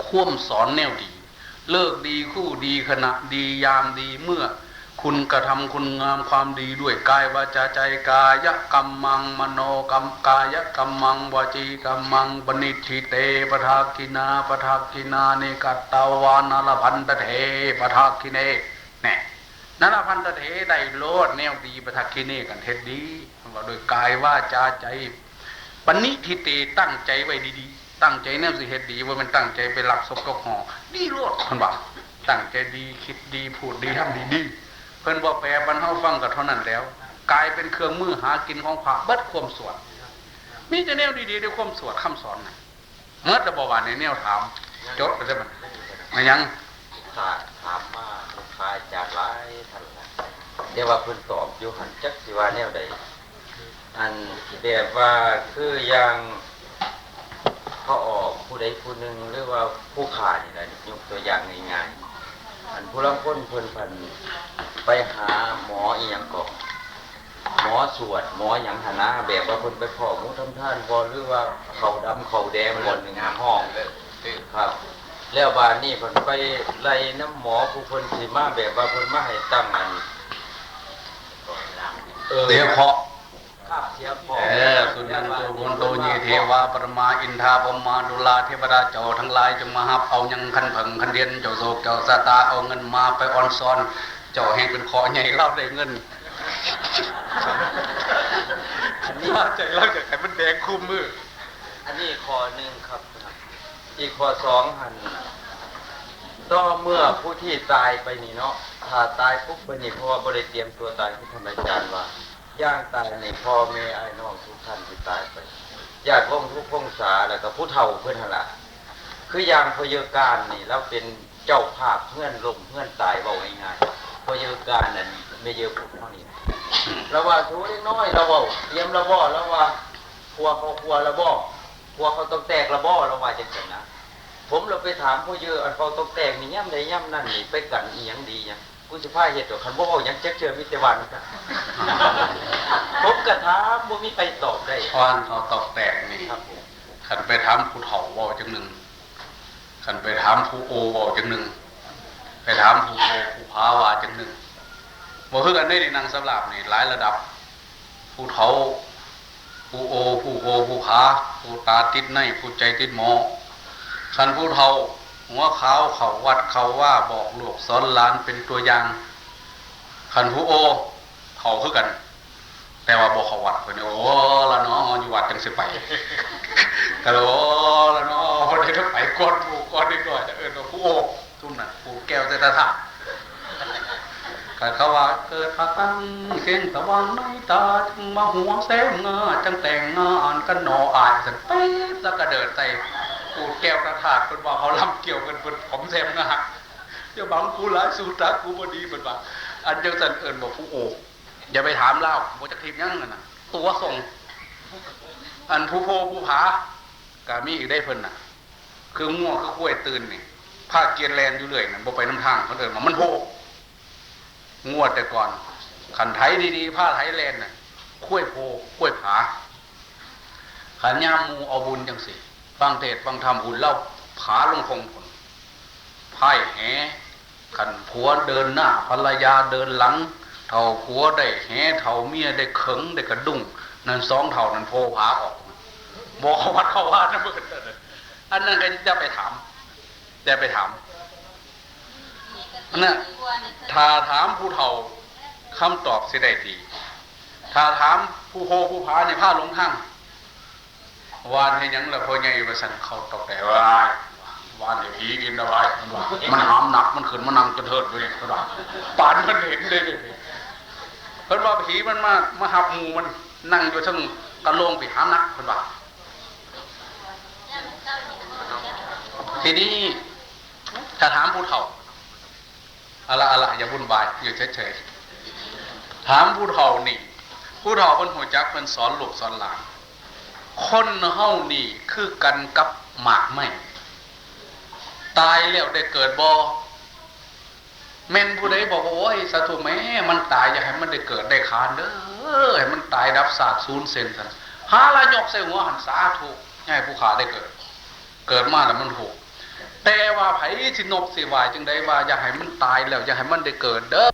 ຄວາມສອນແນວດີ ເລີກດີ ຄູ່ດີ ຂະນະດີ ຍາມດີ ເມື່ອຄຸນກະທຳຄຸນງາມຄວາມດີດ້ວຍກາຍ ວາຈາ ໃຈ ກາຍະກຳມັງ ມະໂນກຳ ກາຍະກຳມັງ ວະຈີກຳມັງ ປະນິດຖິເຕ ປະທັກຂິນາ ປະທັກຂິນານິ ກະຕະວາ ນະລະພັນຕະເຖ ປະທັກຂິເນ ແນ່ ນະລະພັນຕະເຖ ໄດ້ໂລດແນວດີ ປະທັກຂິເນ ກັນເຮັດດີ ເວົ້າດ້ວຍກາຍ ວາຈາ ໃຈ ປະນິທິເຕ ຕັ້ງໃຈໄວ້ດີໆ ຕັ້ງໃຈແນວຊິເຮັດດີ ບໍ່ແມ່ນຕັ້ງໃຈໄປລັກສົກຕົກຫໍ່ ດີໂລດ ເພິ່ນວ່າ ຕັ້ງໃຈດີ ຄິດດີ ພູດດີ ທຳດີໆ. ເພິ່ນບໍ່ແປປັນເຮົາຟັງກໍເທົ່ານັ້ນແລ້ວ ກາຍເປັນເຄື່ອງມືຫາກິນຂອງພະເບິດຄວາມສວດ ມີແຕ່ແນວດີໆ ໃນຄວາມສວດຄຳສອນນະ. ໝົດແລ້ວບໍ່ວ່າໃນແນວຖາມ? ຈົບໄປຊະບັດ. ແມ່ນຫຍັງ? ຖ້າຖາມມາລູກຄ້າອາຈານຫຼາຍທ່ານລະ ແຕ່ວ່າເພິ່ນຕອບຢູ່ຫັ້ນ ຈັກຊິວ່າແນວໃດ? ອັນແບບວ່າຄືຢ່າງເຂົາອອກຜູ້ໃດຜູ້ໜຶ່ງ ຫຼືວ່າຜູ້ຂ້ານີ້ລະ ຍົກຕົວຢ່າງງ່າຍໆ ອັນຜູ້ລາງຄົນເພິ່ນພັນໄປຫາໝໍອີ່ຫຍັງເກາະ ໝໍສວດ ໝໍຫຍັງຫັ້ນນະ ແບບວ່າເພິ່ນໄປພໍ້ໝູທຳທານບໍ່ ຫຼືວ່າເຂົ້າດຳເຂົ້າແດງບໍ່ ໜຶ່ງຫ້ອງ ຄັບ ແລ້ວບາດນີ້ເພິ່ນໄປໄລ່ນຳໝໍຜູ້ເພິ່ນຊິມາ ແບບວ່າເພິ່ນມາໃຫ້ຕັ້ງອັນ ເອີ ເສຍເຄາະ ຄັບ ເສຍເຄາະ ເອີ ສຸນັນຕຸ ໂຫນຕຸ ເຍ ເທວາ ປະມາ ອິນທາ ພົມມາ ຈຸລາ ເທວະດາເຈົ້າທັງຫຼາຍ ຈົ່ງມາຮັບເອົາຍັງຄັນເຜິ້ງຄັນທຽນ ເຈົ້າໂຊກເຈົ້າຊະຕາ ເອົາເງິນມາໄປອອນຊອນ ເຈົ້າແຮ່ງເປັນເຄາະໃຫຍ່ ລາວໄດ້ເງິນ ອັນນີ້ ລາວໃຈລາວຢາກໃຫ້ມັນແດງຄູ່ມື້. ອັນນີ້ຂໍ້ໜຶ່ງຄັບ ອີກຂໍ້ສອງຫັ້ນ ຕໍ່ເມື່ອຜູ້ທີ່ຕາຍໄປນີ້ເນາະ ຖ້າຕາຍປຸບໄປນີ້ ເພາະວ່າບໍ່ໄດ້ຕຽມຕົວຕາຍ ຄືທ່ານອາຈານວ່າ ຢ່າງຕາຍນີ້ ພໍ່ແມ່ອ້າຍນ້ອງທຸກທ່ານທີ່ຕາຍໄປ ຍາດວົງທຸກວົງສາ ແລ້ວກໍຜູ້ເຖົ້າເພິ່ນຫັ້ນລະ ຄືຢ່າງພໍ່ເຢີການນີ້ ລາວເປັນເຈົ້າພາບເຮືອນລົ້ມເຮືອນຕາຍ ເວົ້າງ່າຍໆ ພໍ່ເຢີການນັ້ນ ແມ່ເຢີພຸກເຮົານີ້ ລາວວ່າ ໂທ້ ເດັກນ້ອຍ ລາວເວົ້າ ຕຽມລະບໍ່ ລາວວ່າ ຄົວເຂົ້າຄົວລະບໍ່ ຄົວເຂົ້າຕອກແຕກລະບໍ່ ລາວວ່າຈັ່ງຊັ້ນນະ. ຜົມລະໄປຖາມພໍ່ເຢີ ອັນເຂົ້າຕອກແຕກນີ້ ຍາມໃດຍາມນັ້ນນີ້ ໄປກັນອີ່ຫຍັງດີຫຍັງ ກູຊິພາເຮັດດອກ ຄັນບໍ່ເວົ້າຫຍັງຈັກເທື່ອ ມີແຕ່ວ່ານຳກັນ. ຜົມກະຖາມ ບໍ່ມີໃຜຕອບໄດ້. ອັນເຂົ້າຕອກແຕກນີ້ ຄັນໄປຖາມຜູ້ເຖົ້າເວົ້າຈັ່ງໜຶ່ງ ຄັນໄປຖາມຜູ້ໂອເວົ້າຈັ່ງໜຶ່ງ ໄປຖາມຜູ້ໂອຜູ້ຜາວ່າຈັ່ງໜຶ່ງ ບໍ່ຄືກັນເດ້. ນີ້ນັ່ງສຳລາບນີ້ຫຼາຍລະດັບ ຜູ້ເຖົ້າ ຜູ້ໂອ ຜູ້ໂອ ຜູ້ຜາ ຜູ້ຕາຕິດໃນ ຜູ້ໃຈຕິດໝໍ. ຄັນຜູ້ເຖົ້າຫົວຂາວເຂົ້າວັດເຂົ້າວາ ບອກລູກສອນຫຼານເປັນຕົວຢ່າງ. ຄັນຜູ້ໂອ ເຖົ້າຄືກັນ ແຕ່ວ່າບໍ່ເຂົ້າວັດ ເພິ່ນ ໂອ້ ລະເນາະ ຢູ່ວັດຈັ່ງຊິໄປ ກະໂລ ລະເນາະ ບໍ່ໄດ້ໄປກ່ອນໝູ່ກ່ອນເດັກນ້ອຍ ຈະເອີ້ນວ່າຜູ້ໂອ ຊຸມນັ້ນ ຜູ້ແກ້ວແຕ່ຕາທາດ. ຄັນເຂົາວ່າ ເກີດພະກັງ ແສງສະຫວ່າງໃນຕາ ຈຶ່ງມາຫົວແສມງາ ຈັ່ງແຕ່ງງານກັນໜໍ່ອ້າຍ ວ່າຊັ້ນ ເປັດລະກະເດີດໃສ່ ພູດແກ້ວຕາທາດ ເພິ່ນວ່າເຂົາລຳກ່ຽວກັນ ເພິ່ນຜົມແສມງາ ຢ່າບັງກູຫຼາຍ ສູ້ຕາກູບໍ່ດີ ເພິ່ນວ່າ. ອັນຈັ່ງຊັ້ນເອີ້ນວ່າຜູ້ໂອ. ຢ່າໄປຖາມລາວ ບໍ່ຈັກທີບຫຍັງນັ້ນນະ ຕົວະສົ່ງ. ອັນຜູ້ໂພຜູ້ຜາກະມີອີກເດ້ເພິ່ນນະ ຄືງົວຄືຄວາຍຕື່ນນີ້ ພາກຽນແລ່ນຢູ່ເລື້ອຍນະ ບໍ່ໄປນຳທາງ ເພິ່ນເອີ້ນວ່າມັນໂພ. ງົວແຕ່ກ່ອນ ຄັນໄຖດີໆ ພາໄຖແລ່ນນະ ຄວາຍໂພ ຄວາຍຜາ. ຄັນຍາມໝູ່ເອົາບຸນຈັ່ງຊີ້ ຟັງເທດຟັງທຳ ບຸນລາວຜາລົງຄົງພຸ້ນ ພາຍແຫ ຄັນຜົວເດີນໜ້າ ພັນລະຍາເດີນຫຼັງ ເຖົ້າຜົວໄດ້ແຫ ເຖົ້າເມຍໄດ້ເຂີງໄດ້ກະດຸ້ງ ນັ້ນສອງເຖົ້ານັ້ນໂພຜາອອກ ບໍ່ເຂົ້າວັດເຂົ້າວານຳເພິ່ນ. ອັນນັ້ນກໍຢ່າໄປຖາມ ຢ່າໄປຖາມ ອັນນັ້ນ ຖ້າຖາມຜູ້ເຖົ້າ ຄຳຕອບຊິໄດ້ດີ ຖ້າຖາມຜູ້ໂພຜູ້ຜານີ້ ພາຫຼົງທາງ. ຫວ່ານເຮັດຫຍັງລະພໍ່ໃຫຍ່ ວ່າຊັ້ນ ເຂົ້າຕອກແຕກ. ວ້າຍ ຫວ່ານໃຫ້ຜີກິນລະຫວາຍ ມັນຫາມໜັກ ມັນຂຶ້ນມານັ່ງຈົນເທີດຢູ່ນີ້ ເພິ່ນວ່າ ປານເພິ່ນເຫັນເດ້. ເພິ່ນວ່າຜີມັນມາ ມາຮັບໝູ່ມັນນັ່ງຢູ່ເທິງ ກໍລົງໄປຫານັກ ເພິ່ນວ່າ. ທີນີ້ຖ້າຖາມຜູ້ເຖົ້າ ເອົາລະ ເອົາລະ ຢ່າວຸ່ນວາຍ ຢູ່ເສີຍໆ. ຖາມຜູ້ເຖົ້ານີ້ ຜູ້ເຖົ້າເພິ່ນຮູ້ຈັກ ເພິ່ນສອນລູກສອນຫຼານ. ຄົນເຮົານີ້ຄືກັນກັບໝາກໄມ້ ຕາຍແລ້ວໄດ້ເກີດບໍ່? ແມ່ນຜູ້ໃດບອກວ່າ ໂອ້ຍ ສາທຸແມ້ ມັນຕາຍ ຢ່າໃຫ້ມັນໄດ້ເກີດໄດ້ຄານເດີ ໃຫ້ມັນຕາຍດັບຊາກສູນເສັ້ນຊັ້ນ ຫາລະຍົກໃສ່ຫົວຫັ້ນ ສາທຸ ຢ່າໃຫ້ຜູ້ຂ້າໄດ້ເກີດ. ເກີດມາແລ້ວມັນທຸກ. ແຕ່ວ່າໃຜຊິນົບຊິຫວາຍຈັ່ງໃດວ່າ ຢ່າໃຫ້ມັນຕາຍແລ້ວ ຢ່າໃຫ້ມັນໄດ້ເກີດເດີ